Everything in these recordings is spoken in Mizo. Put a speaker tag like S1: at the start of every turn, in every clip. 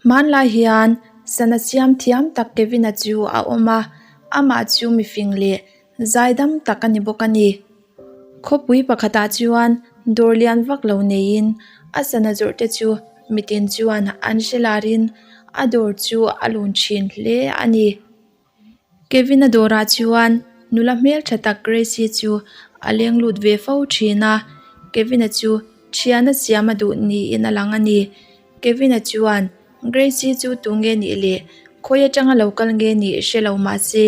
S1: Hmanlai hian sana siam thiam tak Kevin-a chu a awm a, amah chu mifing leh zaidam tak a ni bawk a ni. Khawpui pakhatah chuan dawr lian vak lo neiin a sana zawrh te chu mitin chuan an hre larin a dawr chu a lun thin hle a ni. Kevin-a dawrah chuan nula hmeltha tak Grace-i chu a leng lut ve fo thin a, Kevin-a chu thiana siam a duh niin a lang a ni. Kevin-a chuan Grace-i chu tunge nih leh khawi atanga lo kal nge nih hre lo mah se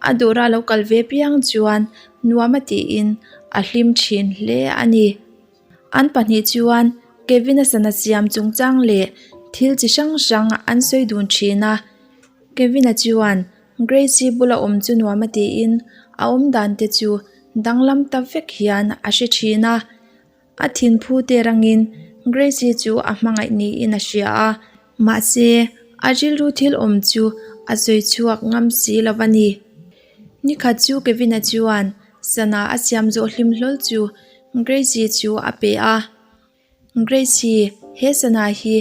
S1: a dawra lo kal ve piang chuan nuam a tiin a hlim thin hle a ni. An pahnih chuan Kevin-a sana siam chungchang leh thil chi hrang hrang an sawi dun thin a. Kevin-a chuan Grace-i bula awm chu nuam a tiin a awm dan te chu danglam ta vek hian a hre thin a. A thinphu te rangin Grace-i chu a hmangaih niin a hria a, mahse a rilru thil awm chu a sawi chhuak ngam si lo a ni. Nikhat chu Kevin-a chuan sana a siam zawh hlim hlawl chu Grace-i chu a pe a. Grace-i, he sana hi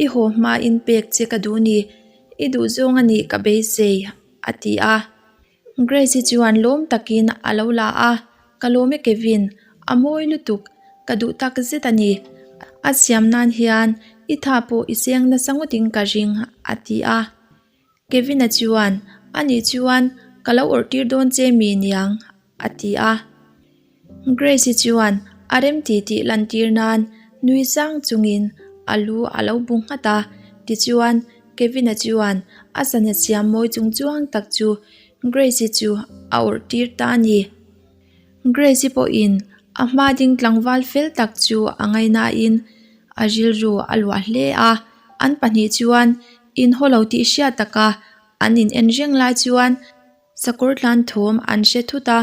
S1: i haw hmain pek che ka duh ni, i duh zawng a nih ka beisei, a ti a. Grace-i chuan lawm takin a lo la a, Ka lawm e Kevin, a mawi lutuk, ka duh tak zet a ni. A siam nan hian i tha pawh i seng nasa ngawtin ka ring, a ti a. Kevin-a chuan, Anih chuan ka lo awrh tir dawn che mi niang, a ti a. Grace-i chuan a rem ti tih lantir nan nui sang chungin a lu a lo bu nghat a. Tichuan, Kevin-a chuan a sana siam mawi chung chuang tak chu Grace-i chu a awrh tir ta a ni. Grace-i pawhin a hma ding tlangval fel tak chu a ngaihnain a rilru a luah hle a. An pahnih chuan inhaw lo tih hriat taka an in en reng lai chuan sakawr tlan thawm an hre thut a.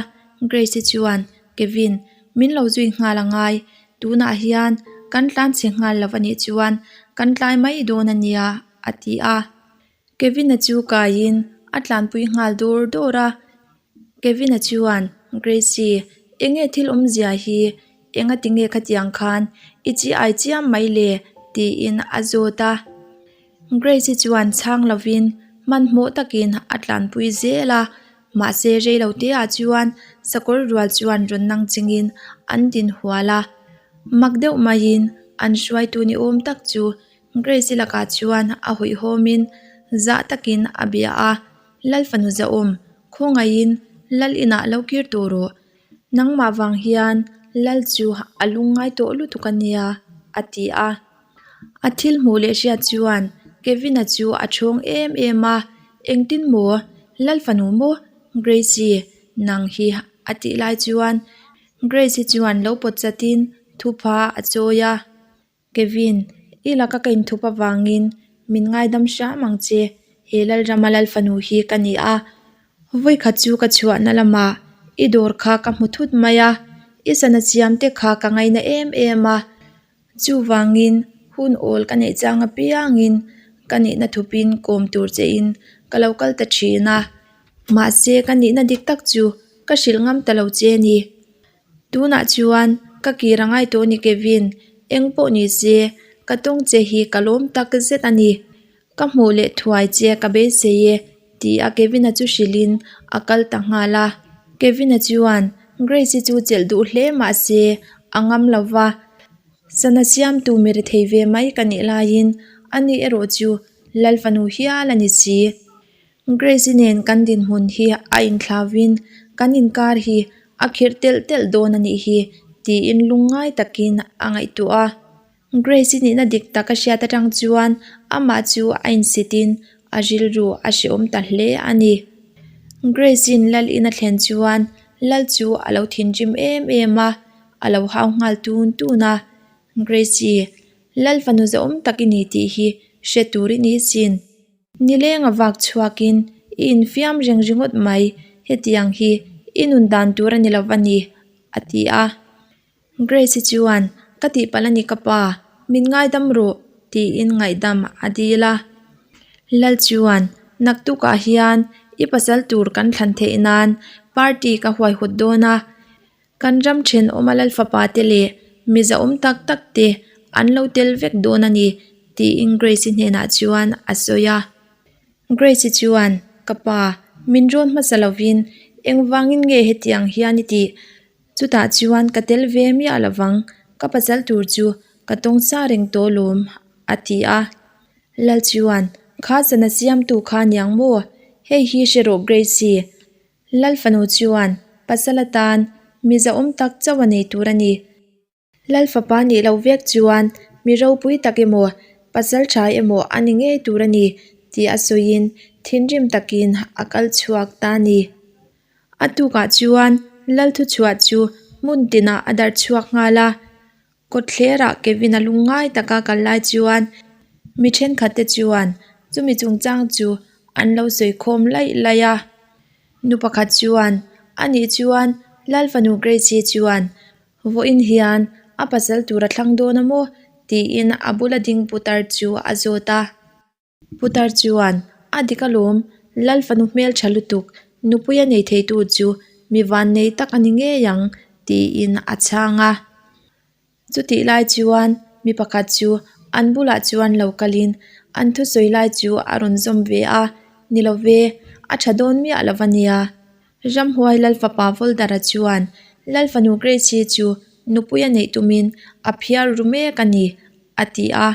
S1: Grace-i chuan, Kevin, min lo zui nghal a ngai. Tunah hian kan tlan chhe nghal lo a nih chuan kan tlai mai dawn a nia, a ti a. Kevin-a chu kaiin a tlanpui nghal dawr dawr a, Kevin-a chuan, Gracie, enge thil awmzia hi, enga tinge khatiang khan i chi ai chiam mai le? tiin a zawt a. Gracie chuan chhang lovin hmanhmawh takin a tlanpui zel a, mahse reilote ah chuan sakawr rual chuan rawn nang chingin an din hual a, mak deuh maiin an hruaitu ni awm tak chu Grace-i lakah chuan a hawihhawmin zah takin a bia a, Lal fanu zahawm, khawngaihin Lal inah lo kir tawh rawh. Nangmah vang hian Lal chu a lungngai tawh lutuk a nia, a ti a. A thil hmuh leh hriat chuan Kevin-a chu a thawng em em a, Engtin maw? Lal fanu maw? Grace-i, nang hi a tih lai chuan Grace-i chuan lo pawt chatin thupha a chawi a. Kevin, i laka ka inthup avangin min ngaidam hram ang che, he Lalrama Lalfanu hi ka ni a, vawikhat chu ka chhuahna lamah i dawr kha ka hmu thut mai a, i sana chiam te kha ka ngaina em em a, chuvangin hun awl ka neih chang apiangin ka nihna thupin kawm tur chein ka lo kal ta thin a, mahse ka nihna dik tak chu ka hrilh ngam ta lo che a ni. Tunah chuan ka kir a ngai tawh a ni Kevin, eng pawh ni se ka tawng che hi ka lawm tak zet a ni. Ka hmuh leh thuai che ka beisei e ti a Kevin-a chu hrilhin a kal ta nghal a. Kevin-a chuan Grace-i chu chelh duh hle mah se a ngam lo va, sana siamtu mi rethei ve mai ka nih laiin ani erawh chu Lalfanu hial a ni si. Grace-i nen kan dinhmun hi a inthlauvin kan inkar hi a khirh telh telh dawn a nih hi tiin lungngai takin a ngaihtuah a. Grace-i nihna dik tak a hriat atang chuan amah chu a insitin a rilru a hrehawm ta hle a ni. Grace-i'n lal in a thlen chuan lal chu a lo thinrim em em a, a lo hau nghal tun tun a. Grace-i, lal fanu zahawm tak i ni tih hi hre tur i ni sin. Nileng a vak chhuakin i infiam reng ringawt mai, hetiang hi i nun dan tur a ni lo va ni, a ti a. Grace-i chuan, Ka tihpalh a ni ka pa, min ngaidam rawh, tiin ngaihdam a dil a. Lal chuan, Naktukah hian i pasal tur kan thlan theih nan party ka huaihawt dawn a, Kan ram thenawma Lalfapa te leh miza awm tak tak te an lo tel vek dawn a ni. tiin Grace-i hnenah chuan a sawi a. Grace-i chuan, Ka pa, min rawn hmasa lovin engvangin nge hetiang hian i tih? Chutah chuan ka tel ve miah lovang, ka pasal tur chu ka tawng sa reng tawh lawm, a ti a. Lal chuan, Kha sana siamtu kha niang maw? Hei hi hre rawh Grace-i. Lal fanu chuan, Pasal atan mi zahawm tak chauh a nei tur a ni. Lal fapa nih loh vek chuan mi ropui tak emaw, pasal tha emaw a ni ngei tur a ni tih a sawiin thinrim takin a kal chhuak ta a ni. A tukah chuan Lal thuchhuah chu hmun tinah a darh chhuak nghal a, kawtthlerah Kevin a lungngai taka kal lai chuan mi thenkhat te chuan chumi chungchang chu an lo sawi khawm laih laih a. Nu pakhat chuan, Anih chuan Lal fanu Grace-i chuan Vawiin hian a pasal tur a thlang dawn a maw? tiin a bula ding putar chu a zawt a. Putar chuan, A dik alawm, Lal fanu hmeltha lutuk, nupui a nei theitu chu mi van nei tak a ni ngei ang, tiin a chhang a. Chutih lai chuan mi pakhat chu an bulah chuan lo kalin an thusawi lai chu a rawn zawm ve a, Ni lo ve, a tha dawn miah lo va nia. Ramhuai Lal fapa Voldara chuan Lal fanu Grace-i chu nupui a neih tumin a phiar ru mek a ni, a ti a.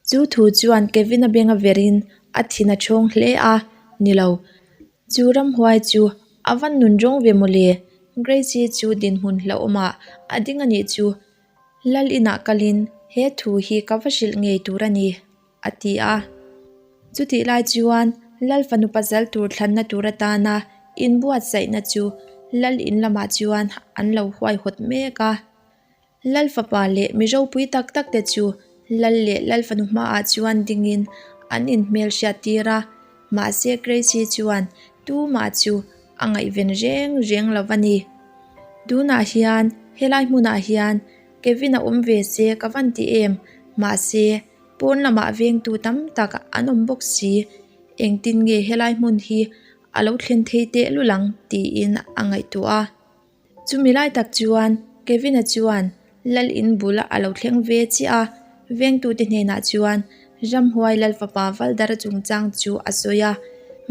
S1: Chu thu chuan Kevin-a benga verin a thin a thawng hle a, Ni lo, chu ramhuai chu a va nun rawng ve mawle, Grace-i chu dinhmun hlauhawmah a ding a nih chu Lal inah kalin he thu hi ka va hrilh ngei tur a ni. a ti a. Chutih lai chuan Lal fanu pasal tur thlanna tur atana inbuatsaihna chu Lal in lamah chuan an lo huaihawt mek a. Lal fapa leh mi ropui tak tak te chu Lal leh Lal fanu hmaah chuan dingin an inhmelhriat tir a, mahse Gracie chuan tumah chu a ngaihven reng reng lo a ni. Tunah hian helai hmunah hian Kevin a awm ve se ka van ti em, mahse Pawn lamah vengtu tam tak an awm bawk si, engtin nge helai hmun hi a lo thlen thei teh lul ang tiin a ngaihtuah a. Chumi lai tak chuan Kevin-a chuan Lal in bul a lo thleng ve chiah a, vengtute hnenah chuan Ramhuai Lal fapa Valdara chungchang chu a sawi a.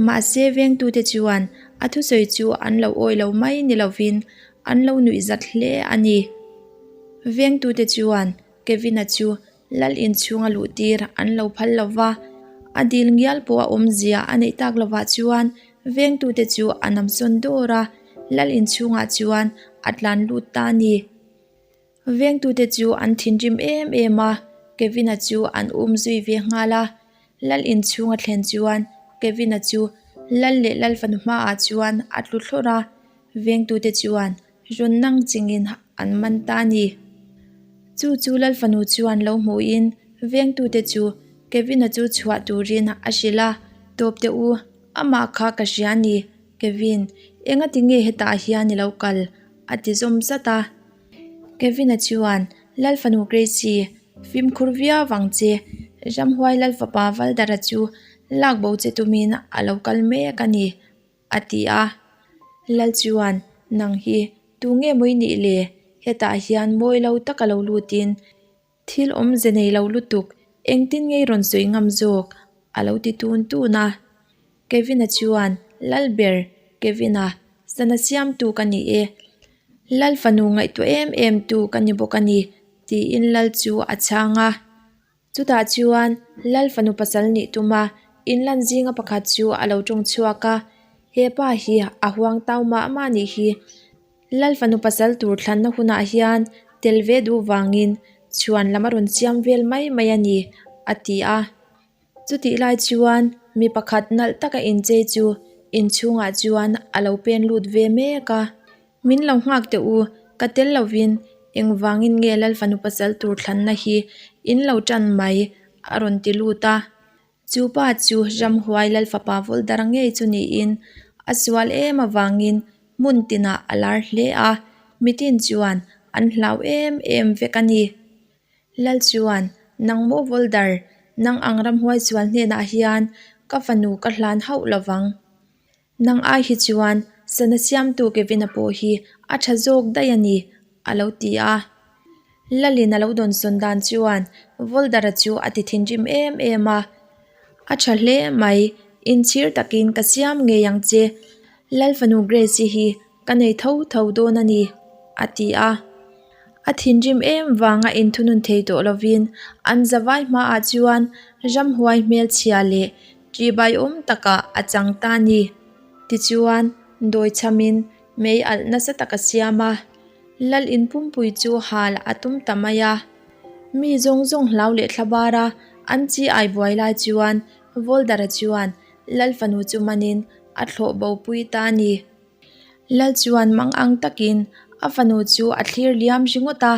S1: Mahse vengtute chuan a thusawi chu an lo awi lo mai ni lovin an lo nuihzat hle a ni. Vengtute chuan Kevin-a chu Lal inchhunga luh tir an lo phal lo va, a dil ngial pawh a awmzia a neih tak lovah chuan vengtute chu a namsawn dawr a, Lal inchhungah chuan a tlan lut ta a ni. Vengtute chu an thinrim em em a, Kevin-a chu an um zui ve nghal a. Lal inchhunga thlen chuan Kevin-a chu Lal leh Lal fanu hmaah chuan a tlu thlawrh a, vengtute chuan Rawn nang chingin an man ta a ni. Chu chu Lal fanu chuan lo hmuhin vengtute chu Kevin-a chu chhuah turin a hrilh a, Tawp teh u, amah kha ka hria a ni, Kevin, engati nge hetah hian i lo kal? a ti zawm zat a. Kevin-a chuan, Lal fanu Gracie, fimkhur viau vang che, Ramhuai Lal fapa Valdara chu lak bo che tumin a lo kal mek a ni, A ti a. Lal chuan, Nang hi tu nge mawi nih le? Hetah hian mawi lo taka lo lutin thil awmze nei lo lutuk engtin ngei rawn sawi ngam zawk? a lo ti tun tun a. Kevin-a chuan, Lal ber, Kevin-a, sana siamtu ka ni e. Lal fanu ngaihtuah em em tu ka ni bawk a ni, tiin Lal chu a chhang a. Chutah chuan Lal fanu pasal nih tuma inlan zinga pakhat chu a lo tawng chhuak a, He pa hi a huang tau mah mah nih hi. Lal fanu pasal tur thlanna hunah hian tel ve duh vangin chhuan lam a rawn siam vel mai mai a ni, a ti a. Chutih lai chuan mi pakhat nalh taka inchei chu inchhungah chuan a lo pen lut ve mek a. Min lo nghak teh u, ka tel lovin engvangin nge Lal fanu pasal tur thlanna hi in lo tan mai a rawn ti lut a. Chu pa chu Ramhuai Lal fapa Vuldara ngei chu niin a sual em avangin hmun tinah a lar hle a, mitin chuan an hlau em em vek a ni. Lal chuan, Nang maw Vuldar, nang ang Ramhuai sual hnenah hian ka fanu ka hlan hauh lovang. Nang ai hi chuan sana siamtu Kevin-a pawh hi a tha zawk daih a ni, a lo ti a. Lalin a lo dawnsawn dan chuan Voldara chu a ti thinrim em em a. A tha hle mai, inchhir takin ka siam ngei ang che. Lal fanu Grace-i hi ka nei tho tho dawn a ni, a ti a. A thinrim em vanga inthunun thei tawh lovin an zavai hmaah chuan ramhuai hmelchhia leh ṭihbaiawm takah a chang ta a ni. Tichuan, dawi chhamin mei alh nasa tak a siam a, Lal in pumpui chu hal a tum ta mai a. Mi zawng zawng hlau leh thla bar a, an chi ai buai lai chuan Voldara chuan Lal fanu chu manin a thlawh bo pui ta a ni. Lal chuan mang ang takin a fanu chu a thlir liam ringawt a,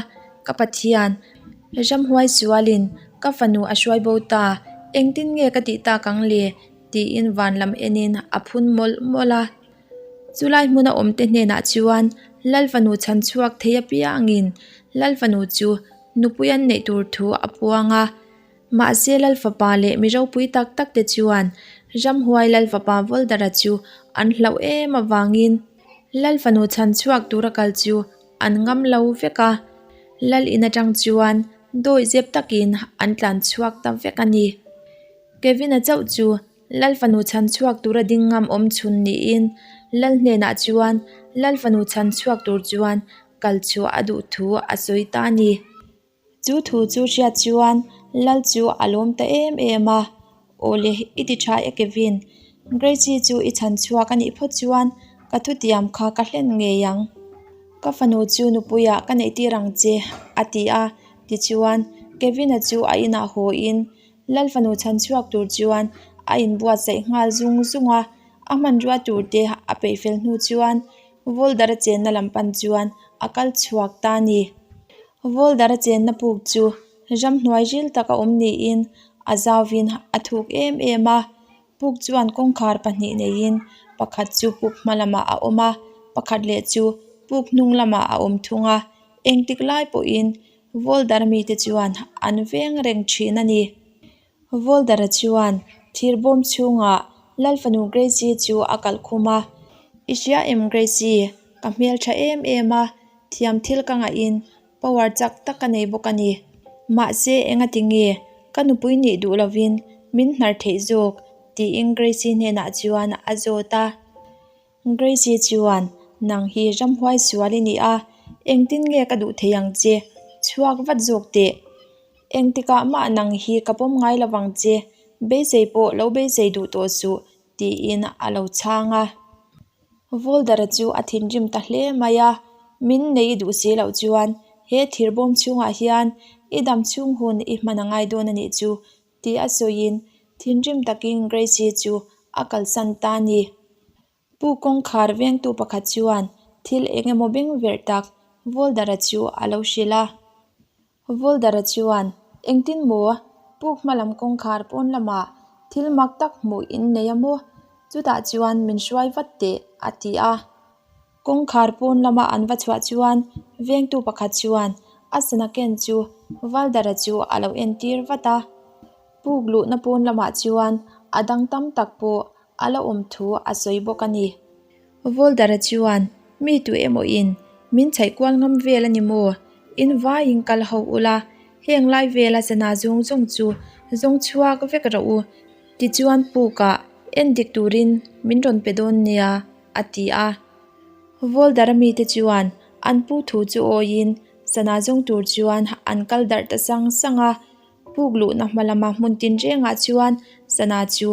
S1: Ka Pathian, ramhuai sualin ka fanu a hruai bo ta, engtin nge ka tih tak ang le? tiin van lam enin a phun mawlh mawlh a. Chulai hmuna awmte hnenah chuan Lal fanu chhan chhuak thei apiangin Lal fanu chu nupui an neih tur thu a puang a. Mahse Lal fapa leh mi ropui tak tak te chuan ramhuai Lal fapa Voldara chu an hlauh em avangin Lal fanu chhan chhuak tura kal chu an ngam lo vek a. Lal in atang chuan dawi zep takin an tlan chhuak ta vek a ni. Kevin-a chauh chu Lal fanu chhan chhuak tura ding ngam awm chhun niin Lal hnenah chuan Lal fanu chhan chhuak tur chuan kal chhuah a duh thu a sawi ta a ni. Chu thu chu hriat chuan Lal chu a lawm ta em em a, Awle i ti tha e Kevin, Gracie chu i chhan chhuak a nih phawt chuan ka thutiam kha ka hlen ngei ang. Ka fanu chu nupuiah ka neih tir ang che a ti a, tichuan Kevin-a chu a inah haw in Lal fanu chhan chhuak tur chuan a inbuatsaih nghal zung zung a, a hmanrua tur te a peih fel hnu chuan Voldara chenna lam pan chuan a kal chhuak ta a ni. Voldara chenna puk chu ramhnuai ril tak a awm niin a zauvin a thuk em em a, puk chuan kawngkhar pahnih neiin pakhat chu puk hma lamah a awm a, pakhat leh chu puk hnung lamah a awm thung a, engtik lai pawhin Voldar mite chuan an veng reng thin a ni. Voldara chuan thir bawm chhungah Lal fanu Gracie chu a kalh khum a, I hria em Gracie, ka hmel tha em em a, thiam thil ka ngaih in power chak tak ka nei bawk a ni. Mahse engati nge ka nupui nih duh lovin min hnar theih zawk tiin Gracie hnenah chuan a zawt a. Gracie chuan, Nang hi ramhuai sual i ni a, engtin nge ka duh thei ang che? Chhuak vat zawk teh. Engtikah mah nang hi ka pawm ngai lo vang che, beisei pawh lo beisei duh tawh suh, tiin a lo chhang a. Voldara chu a thinrim ta hle mai a, Min nei i duh si loh chuan he thirbawm chhungah hian i dam chhung hun i hman a ngai dawn a nih chu, tih a sawiin thinrim takin Gracie chu a kalsan ta a ni. Pu kawngkhar vengtu pakhat chuan thil eng emaw beng verh tak Voldara chu a lo hrilh a. Voldara chuan, Engtin maw? Puk hmalam kawngkhar pawn lamah thil mak tak hmuh in nei a maw? Chutah chuan min hruai vat teh, a ti a. Kawngkhar pawn lama an va chhuah chuan vengtu pakhat chuan a sana ken chu Valdara chu a lo entir vat a. Puk luhna pawn lamah chuan a dang tam tak pawh a la awm thu a sawi bawk a ni. Voldara chuan, Mi tu emaw in min chhaih kual ngam vel a ni maw? In vaiin kal ho ula, heng lai vela sana zawng zawng chu zawng chhuak vek rawh u. Tichuan pukah en dik turin min rawn pe dawn nia, a ti a. Voldara mite chuan an pu thu chu awiin sana zawng tur chuan an kal darh ta sang sang a. Puk luhna hma lama hmun tinrengah chuan sana chu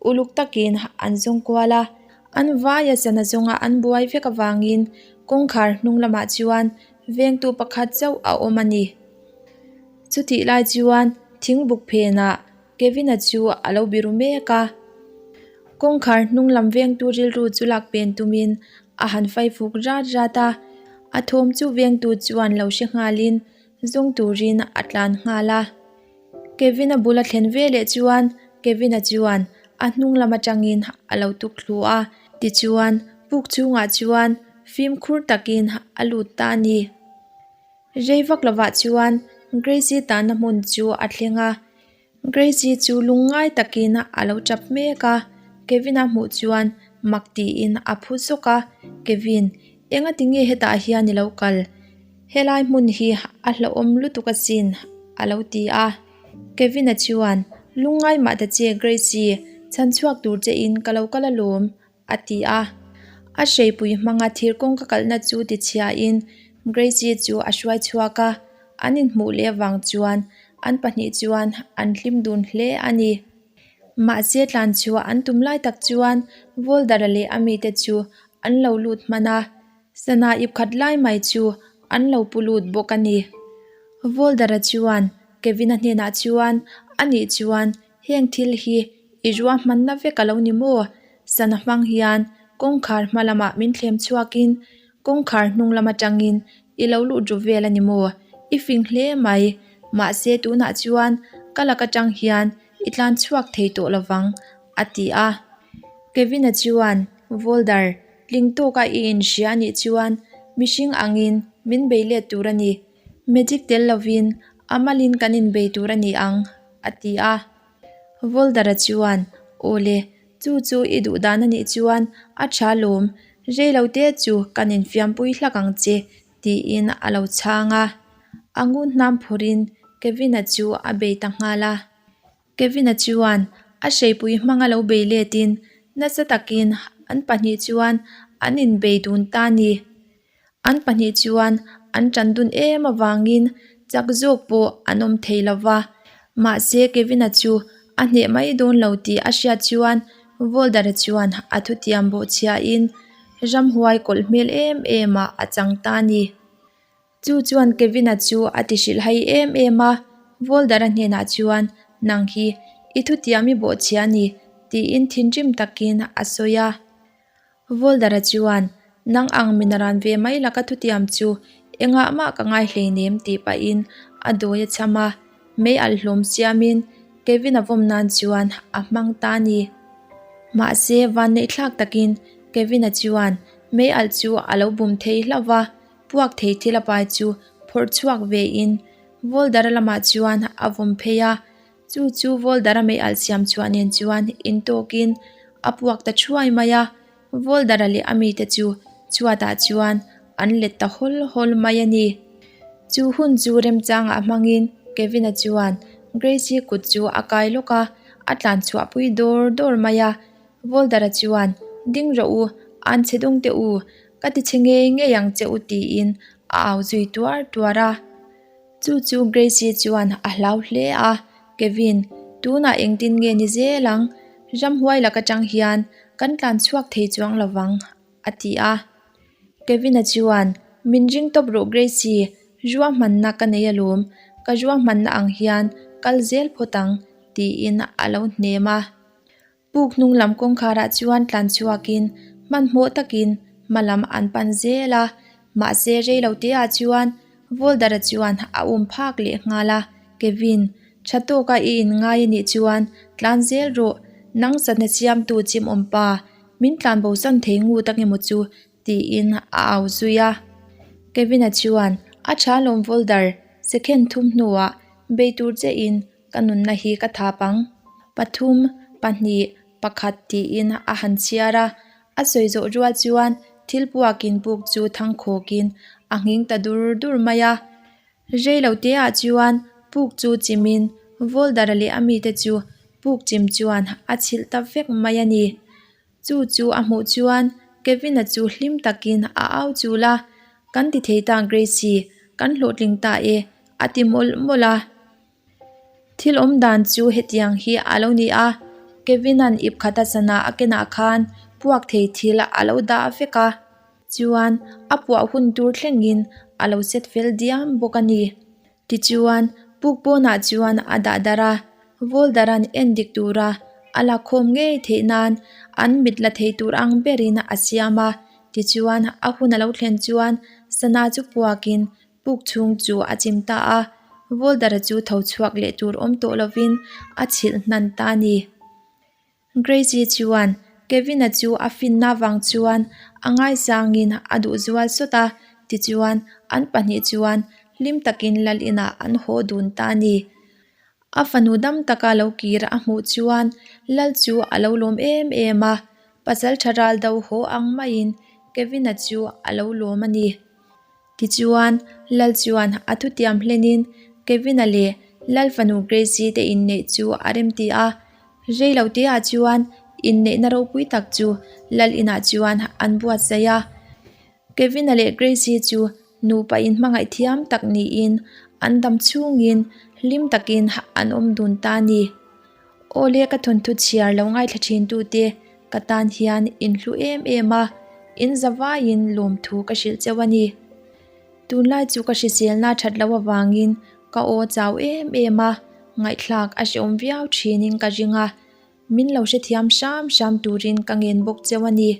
S1: uluk takin an zawng kual a. An vaia sana zawnga an buai vek avangin kawngkhar hnung lamah chuan vengtu pakhat chauh a awm a ni. Chutih lai chuan thingbuk phenah Kevin-a chu a lo biru mek a. Kawngkhar hnung lam vengtu rilru chu lak pen tumin a han fai fuk rat rat a. A thawm chu vengtu chuan lo hre nghalin Zawng turin a tlan nghal a. Kevin-a bul a thlen ve leh chuan Kevin-a chuan a hnung lam atangin a lo tuk thlu a, tichuan puk chhungah chuan fimkhur takin a lut ta a ni. Rei vak lovah chuan Gracie tanna hmun chu a thleng a. Gracie chu lungngai takin a lo tap mek a, Kevin-a hmuh chuan mak tiin a phu zawk a, Kevin, enga tinge hetah hian i lo kal? Helai hmun hi a hlauhawm lutuk asin, a lo ti a. Kevin-a chuan, Lungngai mah ta che Gracie, chhan chhuak tur che in ka lo kal alawm, a ti a. A hreipui hmanga thir kawngka kalhna chu tichhiain Gracie chu a hruai chhuak a, an inhmuh leh avang chuan an pahnih chuan an hlim dun hle a ni. Mahse tlanchhuah an tum lai tak chuan Voldara leh a mite chu an lo lut hman a, Sana ip khat lai mai chu an lo pu lut bawk a ni. Voldara chuan Kevin-a hnenah chuan, Anih chuan heng thil hi i ruahmanna vek a lo ni maw? Sana hmang hian kawngkhar hma lamah min thlem chhuakin kawngkhar hnung lam atangin i lo lut ru vel a ni maw? I fing hle mai. Mahse tunah chuan ka lak atang hian i tlan chhuak thei tawh lovang, a ti a. Kevin-a chuan, Voldar, Tling tawka i inhria anih chuan mihring angin min bei let tur a ni. Magic tel lovin a malin kan inbei tur a ni ang, a ti a. Voldara chuan, Awle, chu chu i duh dan anih chuan a tha lawm, reilo te chu kan infiampui hlak ang che, tiin a lo chhang a. A ngun hnam phawrhin Kevin-a chu a bei ta nghal a. Kevin-a chuan a hreipui hmanga lo bei letin nasa takin an pahnih chuan an inbei dun ta a ni. An pahnih chuan an tan dun em avangin chak zawk pawh an awm thei lo va. Mahse Kevin-a chu a hneh mai dawn lo tih a hriat chuan Voldar-a chuan a thutiam bawhchhiahin ramhuai kawlh hmel em em ah a chang ta a ni. Chu chuan Kevin-a chu a ti hrilh hai em em a, Voldar-a hnenah chuan, Nang hi i thutiam i bawhchhia a ni, tiin thinrim takin a sawi a. Voldar-a chuan, Nang ang min a ran ve mai laka thutiam chu engah mah ka ngai hleinem tih pahin a dawi a chham a, mei alh hlawm siamin Kevin-a vawm nan chuan a hmang ta a ni. Mahse, vanneihthlak takin Kevin-a chuan mei alh chu a lo bum thei hlauh va, Puak thei thil a pai chu phawrh chhuak ve in Voldara lamah chuan a vawm phei a, chu chu Voldara mei alh siam chhuah nen chuan in tawk in a puak ta thuai mai a, Voldara leh a mite chu chhuatah chuan an let ta hawl hawl mai a ni. Chu hun chu remchangah hmangin Kevin-a chuan Grace-i kut chu a kai lawk a, a tlan chhuah pui dawr dawr mai a, Voldara chuan, Ding rawh u, an chhe dung teh u, ka ti chhe ngei ngei ang che u tiin a au zui tuar tuar a. Chu chu Gracie chuan a hlau hle a, Kevin, tunah engtin nge ni zel ang? Ramhuai lak atang hian kan tlan chhuak thei chuang lovang, a ti a. Kevin-a chuan, Min ring tawp rawh Gracie, ruahmanna ka nei alawm, ka ruahmanna ang hian kal zel phawt ang, tiin a lo hnem a. Puk hnung lam kawngkharah chuan tlan chhuakin hmanhmawh takin hma lam an pan zel a, mahse rei lo te ah chuan Voldara chuan a um phak leh nghal a, Kevin, tha tawka i in ngai anih chuan tlan zel rawh, nang satna siamtu chimawm pa, min tlan bosan thei ngut ang emaw chu tiin a au zui a. Kevin-a chuan a tha lawm Voldar, second thum hnuah bei tur che in Ka nunna hi ka thap ang. Pathum, pahnih, pakhat tiin a han chhiar a. A sawi zawh rual chuan thil puakin puk chu thangkhawkin a nghing ta dur dur mai a. Rei lo teah chuan puk chu chimin Voldara leh a mite chu puk chim chuan a chhilh ta vek mai a ni. Chu chu a hmuh chuan Kevin-a chu hlim takin a au chul a, Kan ti thei ta Gracie, kan hlawhtling ta e, a ti mawlh mawlh a. Thil awm dan chu hetiang hi a lo ni a, Kevin-a'n ip khata sana a kenah khan puak thei thil a lo dah vek a, chuan a puah hun tur thlengin a lo set fel diam bawk a ni. Tichuan, puk pawnah chuan a dah darh a, Voldara'n en dik tura a lakkhawm ngei theih nan an mit la thei tur ang berin a siam a, tichuan a hun a lo thlen chuan sana chu puakin Puk chhung chu a chim ta a, Voldara chu tho chhuak leh tur awm tawh lovin a chhilh hnan ta a ni. Gracie chuan Kevin-a chu a finna vang chuan a ngaisangin a duh zual sawt a, tichuan an pahnih chuan hlim takin lal inah an haw dun ta a ni. A fanu dam taka lo kir a hmuh chuan lal chu a lo lawm em em a, pasal tha ral do haw ang maiin Kevin-a chu a lo lawm a ni. Tichuan, Lal chuan a thutiam hlenin Kevin-a leh Lal fanu Grace-i te inneih chu a remti a. Rei lo teah chuan inneihna ropui tak chu Lal inah chuan an buatsaih a. Kevin-a leh Grace-i chu nupa inhmangaih thiam tak niin an dam chhungin hlim takin an awm dun ta a ni. Awle ka thawnthu chhiar lo ngaithla thin tute ka tan hian in hlu em em a, in za vaiin lawmthu ka hrilh cheu a ni. Tunlai chu ka hriselna that loh avangin ka aw chau em em a, ngaihthlak a hrehawm viau thinin ka ring a, min lo hrethiam hram hram turin ka ngen bawk cheu a ni.